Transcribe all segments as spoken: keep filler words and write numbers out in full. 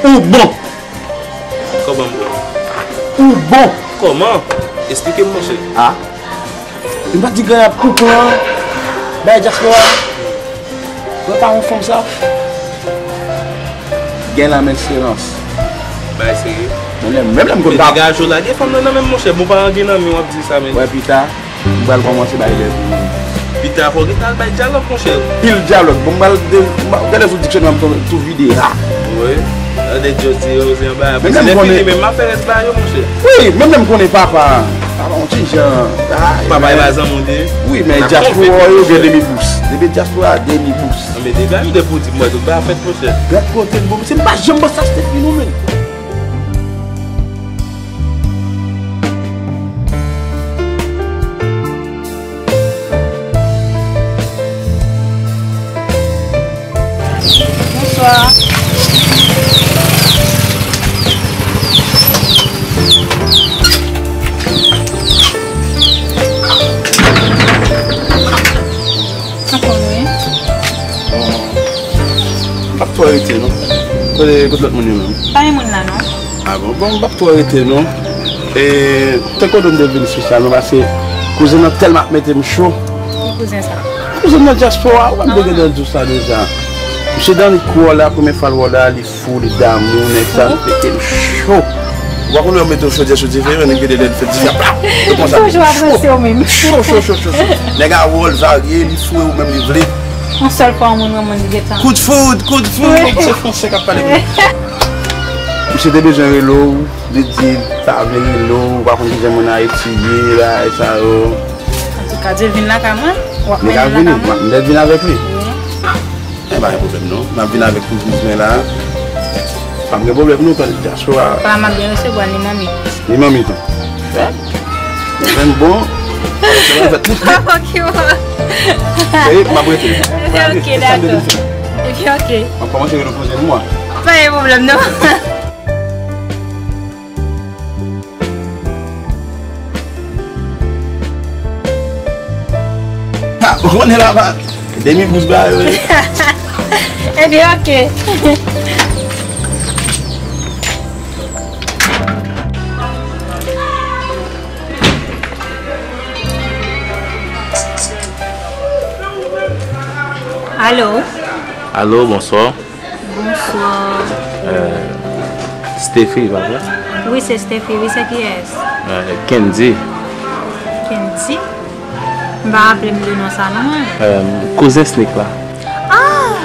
Ou bon. Kòman m bon? Ou bon. Kòman? Esplike m, monchè. A. M pa di grann ap pou plan bay dyaspora. Mwen pa yon fanm sa. Gen nan men Serans. Bay serye. Menm lè, menm lè m konn pa. Degaje w, lage fanm nan nan men m, monchè. Bon, pa gen nan men w ap di sa, men. Wè, pita. M pral kòmanse bay lè pou ou. Pita fò w gentan al bay dyalòg, monchè. Pil dyalòg. Bon, m pral de, m pa, gade sou diksyonè m tou, tou vide la. Wi. Gade jodi yo, se yon bagay. Men menm konnen, men m ap fè rès bagay yo, monchè. Wi, men menm konnen papa. Papa, yon ti jan. Papa e pa zanmi w li ye. Wi, men dyaspora yo gen demi bous. Depi dyaspora, demi bous. Nan men degaje w depi w di m wè tout bagay fèt, monchè. Gad kote l bon. Se m pa janm bon sa, Stephen, non, men. Bonswa. Anfòm wi. Bon, m p ap twò rete non. Kote, kote lòt moun yo menm? Pa gen moun la non. A bon, bon, m p ap twò rete non. E, te konnen m te vin espesyalman paske kouzen nan tèlman ap mete m cho. Ki kouzen sa? Kouzen nan dyaspora, ou pa m te gentan di w sa deja. Misye Danny Kwo la, premye fwa l wè w la, li fou, li damou, nèg sa, li mete m cho. Ou pa konn lè yo mete w chodyè sou dife, men nèg mete dèyè dife, dife ap, ap, yo kòmanse ap mete m cho. Cho, cho, cho, cho, cho. Nèg a wè w, l varye, li fou, ou menm li vle. Yon sèl fwa yon moun renmen w, li gentan. Kout foud, kout foud, se fransè k ap pale. Misye te bezwen rele w, li di l pa vle rele w, ou pa konn kijan moun Ayiti ye, bagay sa yo. Antouka, di l vin lakay mwen, w ap mennen l lakay mwen. M te vin avèk li. Wi. E pa gen pwoblèm non, m ap vin avèk tout bizwen la. Pa gen pwoblèm non, tann dyaspora. Papa m ap byen resevwa l, ni manmi. Ni manmi tou. Jwenn bon. Ok, bon. E m ap rete. Ok, dakò. Ok, ok. M ap kòmanse repoze mwa. Pa gen pwoblèm non. Ha, ou konnen la pa demi bous ba yo ye. Ebyen, ok. Alo. Alo, bonswa. Bonswa. Euh, Stephy, pa vre? Wi, se Stephy, wi, se kiyès? Euh, Kendy. Kendy? M pa raple m de non sa non mwen. Euh, kouzen Snick la. Ah!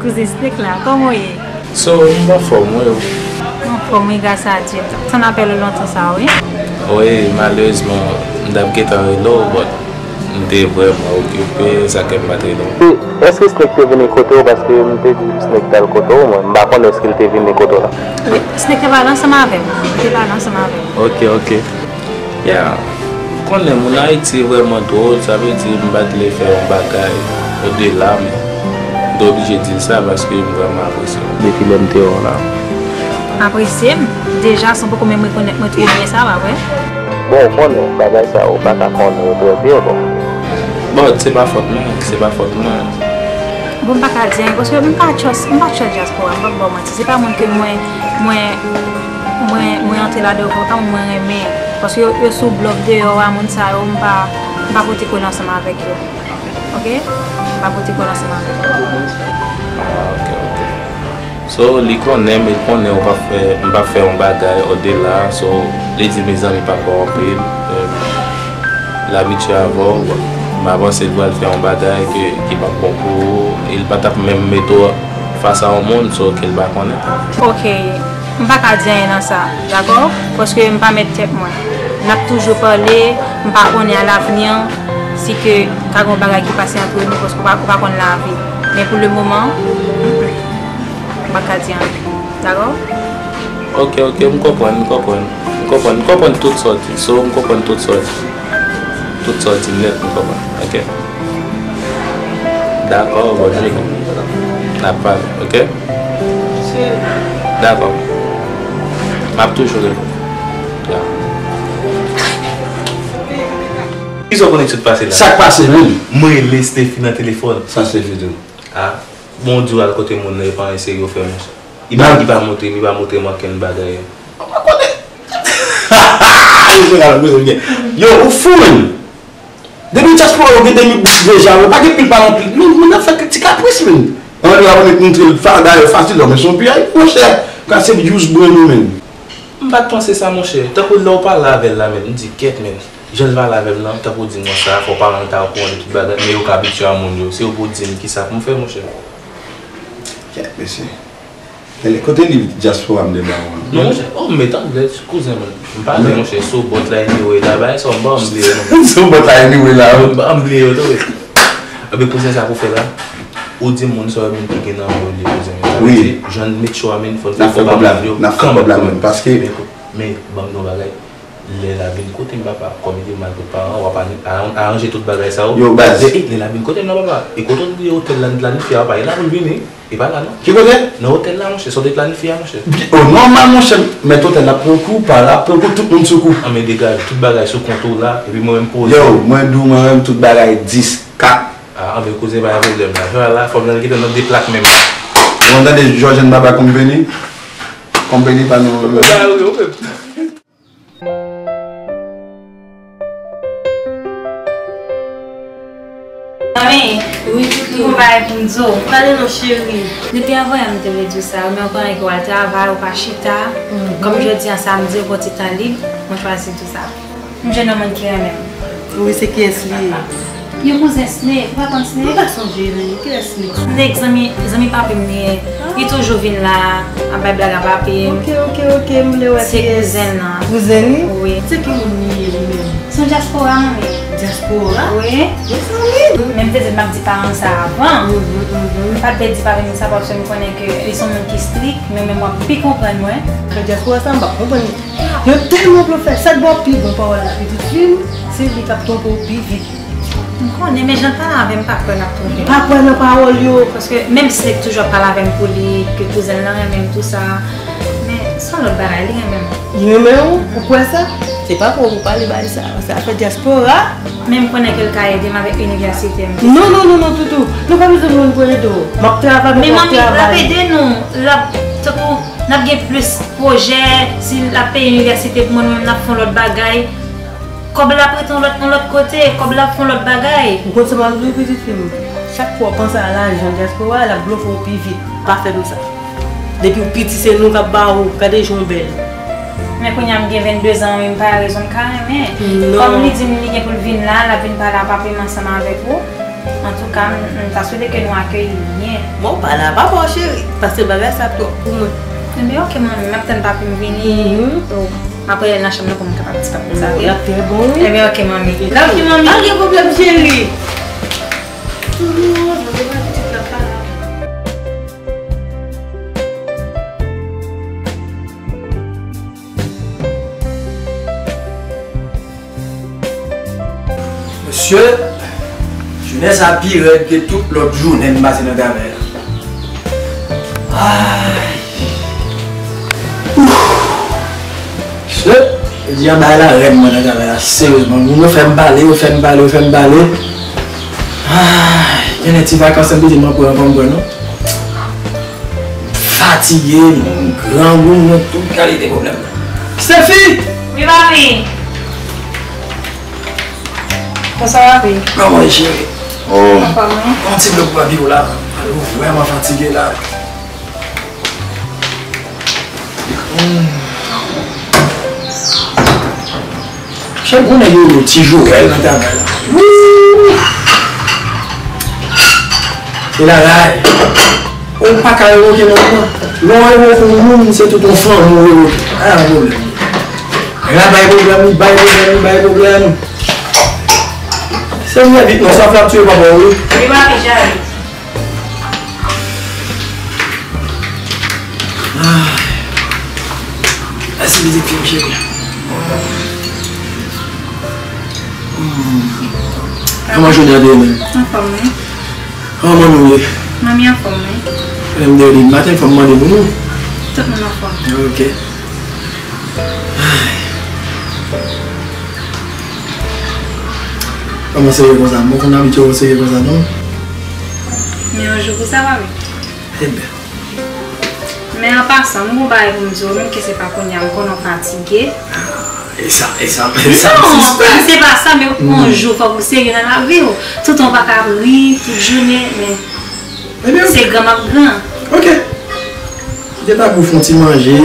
Kouzen Snick la, kòman w ye? So, m anfòm, wi, ou? M anfòm, wi, gras a Dye. Sa n ap pale lontan sa, wi. Wi, malerezman, m t ap gentan rele w, but m te vrèman okipe, sa k fè m pa t rele w. E èske Snake te vini kote w? Paske m te di Snake t al kote w, mwen. M pa konnen èske l te vini kote w la. Wi, Snake te pale ansanm avè m. Li te pale ansanm avè m. Ok, ok. Yeah. Ou konnen, moun Ayiti vrèman dwòl, sa vle di m pa t vle fè yon bagay odela, men m te oblije di l sa paske m vrèman apresye w. Depi lè m te wè w la. Apresye m? Deja, san poko menm rekonèt mwen twò byen sa, pa vre? Bon, ou konnen, bagay sa yo ou pa ka konnen yo trè byen, bon. Bon, se pa fòt mwen, se pa fòt mwen. Bon, m pa ka di anyen, paske m pa trust, m pa trust dyaspora, m p ap ba w manti. Se pa moun ke mwen, mwen, mwen, mwen antre ladan yo kontan, mwen renmen. Paske yo, yo sou blòf deyò a, moun sa yo, m pa, m pa pote kole ansanm avèk yo. Ok? M pa pote kole ansanm avèk yo. Ah, ok, ok. So, li konnen m, li konnen ou p ap fè, m p ap fè yon bagay odela, so, li di mezanmi pa fè w anpil, euh, l abitye avè w, m pa panse l pral fè yon bagay ke, ki p ap bon pou ou, e l pa t ap menm mete w fas a yon moun, so, ke l pa konnen. Ok, m pa ka di anyen nan sa, dakò? Paske m pa mèt tèt mwen. N ap toujou pale, m pa konnen alavni an, si ke ka gen yon bagay ki pase antre nou, paske ou pa, ou pa konn lavi. Men pou le moman, m pa ka di anyen. Dakò? Ok, ok, m konprann, m konprann. M konprann, m konprann tout sa w di. So, m konprann tout sa w di. Tout sa w di nèt, m konprann. Ok. Dakò, bòn jounen. N ap pale, ok? Dakò. M ap toujou reponn. Ya. Kisa w konnen ki sot pase la? Sa k pase menm? Mwen rele Stephy nan telefòn. Sa Stephy di w? Ah. Bon, w di w al kote moun nan, e pa anyen serye w fè, monchè. Li pa, li pa montre, li pa montre m okenn bagay. Mwen pa konnen. Yo, ou fou, menm. Depi dyaspora yo gen de mil dis deja, yo pa gen pil paran pil. Moun, moun nan fè ti kapris, menm. Ann, yo ap montre l fa-, dayè fasil, non, men se yon piyay, monchè. Kase use brain ou, menm. M pa t panse sa, monchè. Tankou lè w pale avè l la, menm, m di, kèt, menm. Jan l pale avè m nan, tankou w di m konsa, fò paran l ta okouran de tout bagay, men yo ka abitye a moun yo. Se yo pou di m kisa pou m fè, monchè. Kèt, mesye. Kote liv dyaspora m te ba ou an? Non, monchè, oh, m met anglè, kouzen mwen. M pale, monchè, sou bòt la, anyway, la, bagay sa, m pa bliye, non. Sou bòt la, anyway, la. M pa bliye, wi. Ebyen, kouzen, sa pou fè la, ou di moun sa, moun ki gen nan men yo, li kouzen. Sa vle di, jan l met cho a, men fò l fè kòb la, men yo kanmenm, kanmenm, paske men, men, ban m di yon bagay. Lè l ap vin kote m, papa, kòm li te mal kot paran, w ap a-, a-, aranje tout bagay sa yo. Yo, baz. Lè, e, lè l ap vin kote m nan, papa, e kote w di otèl la n planifye a, papa, e la pou l vini. E pa la, non. Ki kote? Nan otèl la, monchè, sa w te planifye a, monchè. Bi-, o, nòmal, monchè, mèt otèl la pran kou, pa la, pran kou, tout moun sou kou. An, men degaje, tout bagay sou kont ou la, epi mwen menm poze. Yo, mwen di w, mwen menm, tout bagay dis, kat. A, an, men kouzen, pa gen pwoblèm la. Jodi a la, fò m nan kite nan de plak menm. Ou tande, Jòjèn Baba Konpeni? Konpeni pa nou. Ba, wi, wi. Mami, wi, Toutou, m gon bagay pou m di w. Pale non, cheri. Depi avan yè m te vle di w sa, men w konnen ke w al travay, ou pa chita. Kòm jodi a samdi, ou gon ti tan lib, mwen chwazi di w sa. M jwenn yon moun ki renmen m. Wi, se kiyès li ye? Yon kouzen Snake, ou pa konn Snake? M pa sonje li, kiyès li? Snake, zanmi, zanmi papi m li ye. Li toujou vin la, ap bay blag a papi m. Ok, ok, ok, m vle wè kiyès. Se kouzen l nan. Kouzen li? Wi. Se ki moun li ye li menm? Se yon dyaspora, manmi. Dyaspora? Wi. Mezanmi! Men m te di m ap di paran sa avan. M pa t vle di papi m sa paske m konnen ke li se yon moun ki strik, men menm w ap pi konprann mwen. Nan dyaspora sa, m p ap konprann li. Yo tèlman blofè, sa k ba w pi bon pawòl la, pitit fi m, se li k ap twonpe w pi vit. M konnen, men jan l pale avè m, m pa kwè l ap twonpe m. Pa kwè nan pawòl yo. Paske menm Snake toujou ap pale avè m pou li, ke kouzen l nan renmen m, tou sa. Men se yon lòt bagay, li renmen m. Li renmen w? Ou kwè sa? Se pa pou ou pale bagay sa, se afè dyaspora. Men m konnen ke l ka ede m avèk inivèsite m. Non, non, non, non, Toutou. Nou pa bezwen moun pou ede w. M ap travay, mwen ap travay. Men manmi, l ap ede nou. L ap, tankou, n ap gen plis pwojè, si l ap peye inivèsite pou mwen, nou menm n ap fè yon lòt bagay. Kòb la ap rete yon lòt, yon lòt kote, kòb la ap fè yon lòt bagay. Ou konn sa m ap di w, pitit fi m? Chak fwa w panse a lajan dyaspora, l ap blofe w pi vit. Pa fè nou sa. Depi w piti, se nou k ap ba ou. Gade jan w bèl. Men kounye a m gen venndezan, wi, m pa rezon m ka renmen. Non. Kòm li di m li gen pou l vin la, l ap vin pale a papi m ansanm avèk ou. Antouka, m, m ta swete ke nou akeyi l byen. Bon, pale a papa w, cheri, paske bagay sa twòp pou mwen. Ebyen, oke, manmi, m ap tann papi m vini. Mhm. Apre, nan chanm nan, pou m kapab di papi m sa, oke? L ap trè bon, wi. Ebyen, oke, manmi. Ok, manmi. Pa gen pwoblèm, cheri. Mesye, jounen sa pi rèd ke tout lòt jounen m pase nan travay la. Ay. Ouf. Mesye, jodi a bagay la rèd mwen nan travay la, seryezman. Moun yo fè m pale, yo fè m pale, yo fè m pale. Ay, gen de ti vakans m te di mwen pran, m pa pran non. Fatige, m grangou, m gen tout kalite pwoblèm. Steffi! Wi, papi. Bonswa, papi. Kòman w ye, cheri? Oh, anfòm, wi. Yon ti dlo pou papi w la. Papi w vrèman fatige la. Hmm. Chak gwo nèg yo, yo ti Joel nan travay la. Wouy! E la, la, ou pa ka rewoke nèg ou an. Lè w rewoke yon moun, se tout yon fanmi ou rewoke. Pa gen pwoblèm. Nèg la bay pwoblèm, li bay pwoblèm, li bay pwoblèm. Se mwen vit non, sa fè ap tiye papa w, wi. Li pa vin jare. Ah. Mèsi, pitit fi m cheri. Hmm. Kòman jounen an te ye menm? Anfòm, wi. Kòman manmi w ye? Manmi anfòm, wi. Lè m te di maten, fò m mande pou nou. Tout moun anfòm. Ok. Ay. Kòman serye konsa? Mwen konn abitye wè w serye konsa, non? Men yon jou pou sa, papi. Ebyen. Men an pasan, m gon bagay pou m di w, menm ke se pa kounye a, m konnen w fatige. Ah, e sa, e sa, e sa, non, se pa sa, men yon jou, fòk ou serye nan lavi w. Toutan w pa ka ri, tout jounen, men se gran m ap gran. Ok. Kite Tabou fè yon ti manje.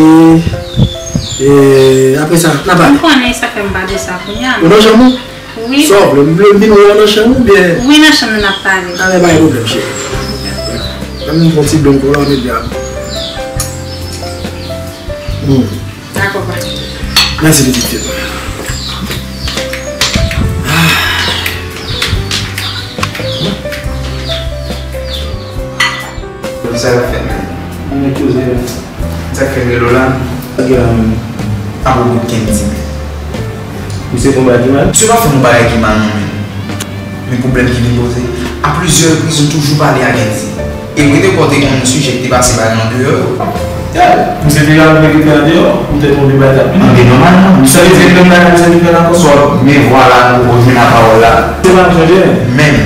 E apre sa, n a pale. M konnen sa fè m pa de sa kounye a. Ou nan chanm ou? Wi. Sa w vle? M vle m vin wè w nan chanm ou byen? Wi, nan chanm nan n ap pale. A, men pa gen pwoblèm, cheri. Ban m yon ti dlo pou w la, met dlo a. Hmm. Dakò, pa. Mèsi, pitit fi. Ah. Sa l ap fè menm? Mwen koze menm. Sa k fè m rele w la? Sa gen la menm? Apwopo Kendy menm. Misye fè yon bagay ki mal? Misye pa fè yon bagay ki mal non menm. Men pwoblèm ki vin poze, a plizyè repriz nou toujou pale a Kendy. E m rete kwè w te gen yon sijè ki te pase bagay andeyò yo. Yeah, misye te al rekipe andeyò, poutèt yon de bagay t ap vini. An, men nòmalman, misye te di menm bagay misye te fè la ankò. Swa, men vwala nou rejwenn a pawòl la. Se pa m chanje. Menm.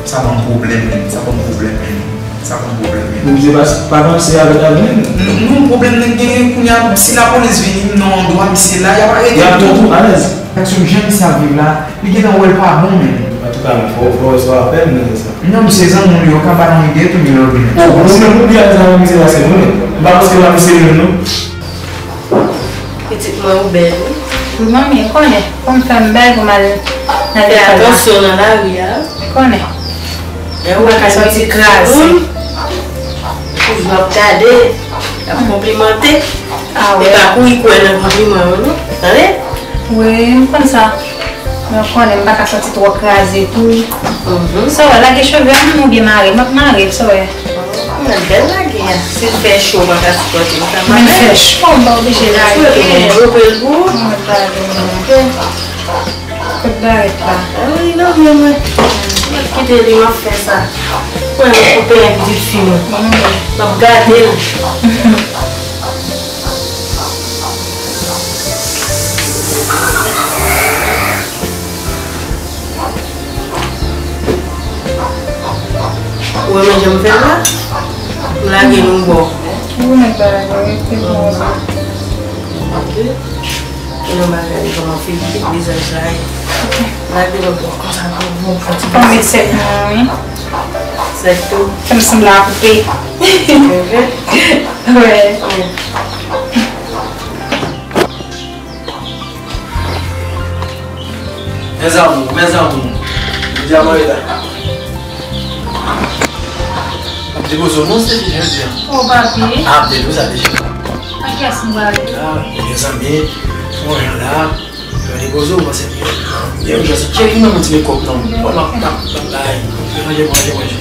Sa ban m pwoblèm menm, sa ban m pwoblèm menm, sa ban m pwoblèm menm. Misye pa, pa vanse avèk avni. Non, non, pwoblèm nan genyen kounye a, si lapolis vini, m nan andwa, misye la, y ap arete m tou. Y ap pran tou, alèz. Ak sou jan misye ap viv la, li gentan wè l pa bon menm. Antouka, men fò, fò w wè sa w ap fè, m nan sa. Non, misye zanmi w, yo ka ba yon ide tou, milòbi menm. O, ou menm ou di a zanmi misye la, se nou menm. M pa panse l ap serye non. Pitit mwen, ou bèl, wi. Wi, manmi, ou konnen, fò m fè m bèl pou m al nan lekòl la. Fè atansyon nan lari a. Ou konnen. Lè ou pa ka sòti kraze. Toujou ap gade, ap konplimante. Ah, wi. E pa kouri kwè nan konpliman yo, non. Tande? Wi, m konn sa. Men ou konnen, m pa ka sòti twò kraze tou. Mhm. Sa w wè, lage cheve a, m oubyen mare, m ap mare, sa w wè. Mwen bèl lage a. Si l fè cho, mwen ka sipòte l. Sa mwen fè cho, m pa oblije lage. Mwen pa vini. Kot barèt la? Ay, non, men mwen. Mwen kite li, mwen fè sa. Mwen, mwen koupe yon pitit fi mwen. Mwen ap gade l. Ou wè manje m fè la? M lage nou bò. Ou nèk bagay, rete bò sa. Ok. E nou bagay kòman figi vizaj la ye. Lage nou bò konsa pou bon konti. Fò m met sèk mwen, wi. Sèk tou. Fè m sanble a koupe. Wè. Mes amours, mes amours. Jodi a mwen rete la. M ap depoze w non, Steffi, jodi a. O, papi. A, m te di w sa deja. Ak kiyès m prale? A, mezanmi, fè yon jan la. Mwen depoze w, paske m gen yon jan se tchèk nan yon ti mekòp non. Bon, m ap, m ap, m ap bay. Manje, manje, manje.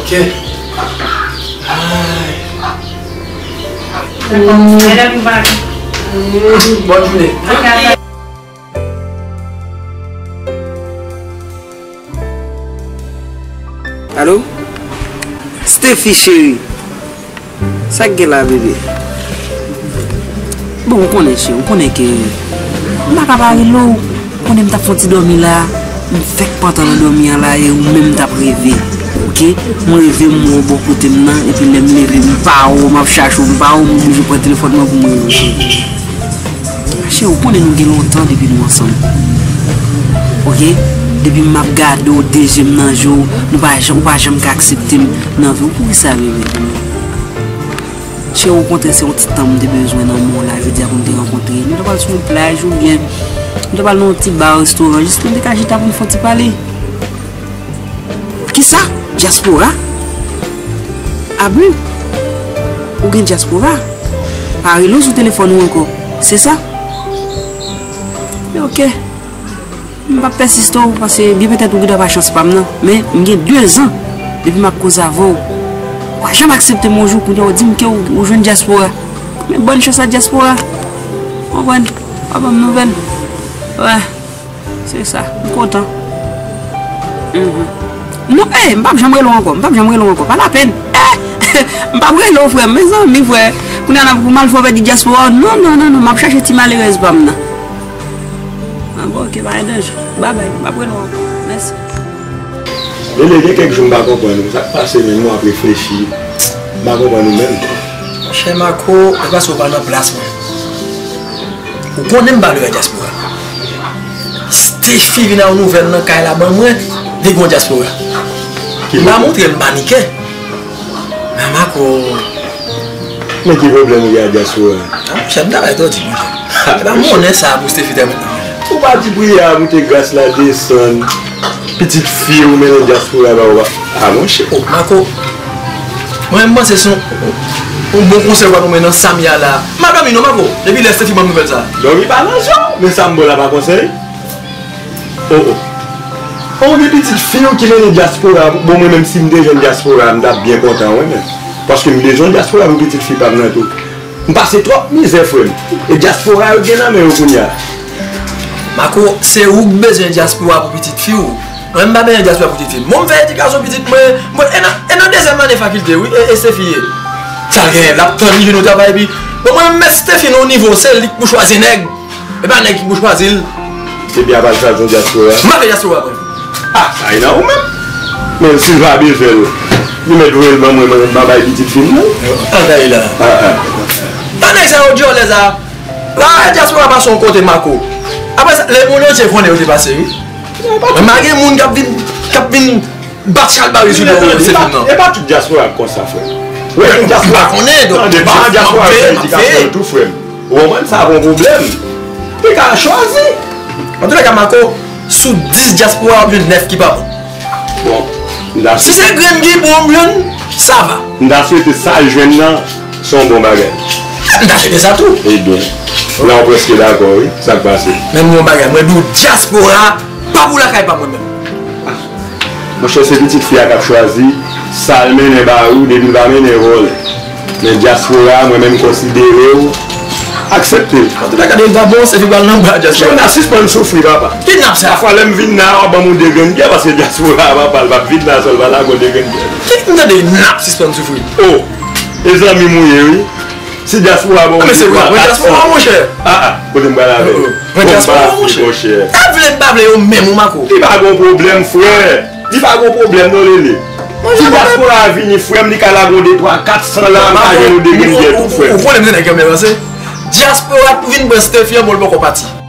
Ok. Ay. Bòn jounen. Alo? Steffi cheri. Sa k gen la, bebe? Bon, ou konnen, cheri, ou konnen ke m pa ka pa rele w. Ou konnen m t ap fè yon ti dòmi la. M fèk pantan nan dòmi an la e ou menm m t ap reve. Ok? Mwen reve m wè w bò kote m nan, epi lè m leve, m pa wè w, m ap chache w, m pa wè w, m oblije pran telefòn nan pou m rele w. Cheri, ou konnen nou gen lontan depi nou ansanm. Ok? Depi m ap gade w, de je m nan je w, nou pa janm, ou pa janm ka aksepte m nan vi w. Poukisa, bebe? Cheri, okontrè, se yon ti tan m te bezwen nan men w la, jodi a pou n te rankontre. Nou ta pral sou yon plaj oubyen nou ta pral nan yon ti ba, restoran, jis pou n te ka chita pou n fè yon ti pale. Kisa? Dyaspora? A bon? Ou gen dyaspora? Pa rele w sou telefòn ou ankò. Se sa? Men ok. M p ap pèsiste w, paske byen petèt ou gentan pa chans pa m nan. Men m gen dezan depi m ap koze avè w. Ou pa janm aksepte m yon jou, kounye a w di m ke w, ou jwenn dyaspora. Men bòn chans a dyaspora. Konprann? Pa ban m nouvèl. Wè. Se sa, m kontan. Mhm. Non, eh, m p ap janm rele w ankò, m p ap janm rele w ankò, pa lapèn. Eh, m p ap rele w, frè m, mezanmi, frè. Kounye a n ap, pou m al fè w pèdi dyaspora, non, non, non, non, m ap chache ti malerèz pa m nan. Ah, bon, ok, pa gen danje. Babay, m p ap rele w ankò. Mèsi. Ele, gen kèk jou m pa konprann ou. Sa k pase menm, mwen ap reflechi. M pa konprann ou menm. Monchè Marco, e paske w pa nan plas mwen. Ou konnen m pa lwe dyaspora. Steffi vin ak yon nouvèl nan kay la ban mwen, li gen dyaspora. M pa montre m panike. Men Marco. Men ki pwoblèm ou gen ak dyaspora? Ah, monchè, m travay tòdi, monchè. E pa monnen sa pou Steffi te mete nan monchè. Ou pa di priyè a moute gras la desann. Pitit fi ou mennen dyaspora ba ou pa. Ah, monchè. Oh, Marco. Mwen, m panse se yon, yon bon konsèy ou pral ban mwen nan Samya la. M pa dòmi non, Marco. Depi lè Steffi ban m nouvèl sa. Dòmi pa nan zye w, men sa m ba w la pa konsèy. Oh, oh. Oh, gen pitit fi w ki mennen dyaspora. Bon, mwen menm, si m te jwenn dyaspora, m t ap byen kontan, wi, men. Paske m bezwen dyaspora pou pitit fi pa m nan tou. M pase twòp mizè, frè m. E dyaspora yo gen nan men yo kounye a. Marco, se ou k bezwen dyaspora pou pitit fi w. Mwen, m pa bezwen dyaspora pou pitit fi m. Mwen, m fè edikasyon pitit mwen, mwen, e nan, e nan dezyèm ane fakilte, wi, e, e Steffi ye. Sa l genyen, l ap tann li jwenn yon travay, epi, bon, mwen, m met Steffi nan yon nivo, se li k pou chwazi nèg. E pa nèg ki pou chwazi l. Epi apa l chwazi yon dyaspora? M pa vle dyaspora mwen. Ah, sa e nan ou menm. Men si l pa bezwen l, li mèt voye l ban mwen, mwen, mwen pa bay pitit fi m, non. Al gade la. Ah, ah. Tan nèg sa yo dyòlè sa. La, dyaspora pase yon kote, Marco. Apre sa, lemonn antye konnen yo te pase, wi. Men pa gen moun k ap vin, k ap vin bat chalbari sou do se fim nan. E pa tout dyaspora k konsa, frè m. Wè, gen dyaspora. M pa konnen, donk, tande, m pa, gen dyaspora k fè edikasyon tou, frè m. Ou konprann? Sa pa yon pwoblèm. Li ka chwazi. Antoulèka, Marco, sou dis dyaspora, w ap jwenn nèf ki pa bon. Bon, m ta swete. Si se grenn ki bon, m jwenn, sa va. M ta swete sa l jwenn nan, se yon bon bagay. M ta swete sa tou. Ebyen, la w prèske dakò, wi. Sa k pase? Men m gen yon bagay, mwen di w, dyaspora pa pou lakay pa mwen menm. Monchè, se pitit fi a k ap chwazi sa l mennen ba ou, depi l pa mennen vòlè. Men dyaspora, mwen menm, konsidere w, aksepte l. Antoulèka, depi l pa bon, se fi pral nan bra dyaspora. Jona, sispann soufri, papa. Ki n ap sa? Pafwa, lè m vin la, w ap ban m yon de grenn byè, paske dyaspora, papa, l p ap vin la san l pa lage yon de grenn byè. Ki m tande n ap sispann soufri? Oh, e zanmi m ou ye, wi. Si dyaspora ba w de twa, kat san. Ah, men se vre, mwen dyaspora, monchè. Ah, ah, kote m pral avè l? Mwen dyaspora, monchè. Monchè. Sa vle m pa vle yo menm, ou Marco. Li pa gon pwoblèm, frè. Li pa gon pwoblèm, non, Lele. Si dyaspora a vini, frè m, li ka lage yon de twa, kat san la, m ka jwenn yon de grenn byè tou, frè m. Ou konnen m se nèg ki renmen ranse. Dyaspora vin pran Steffi an, bon, l poko pati.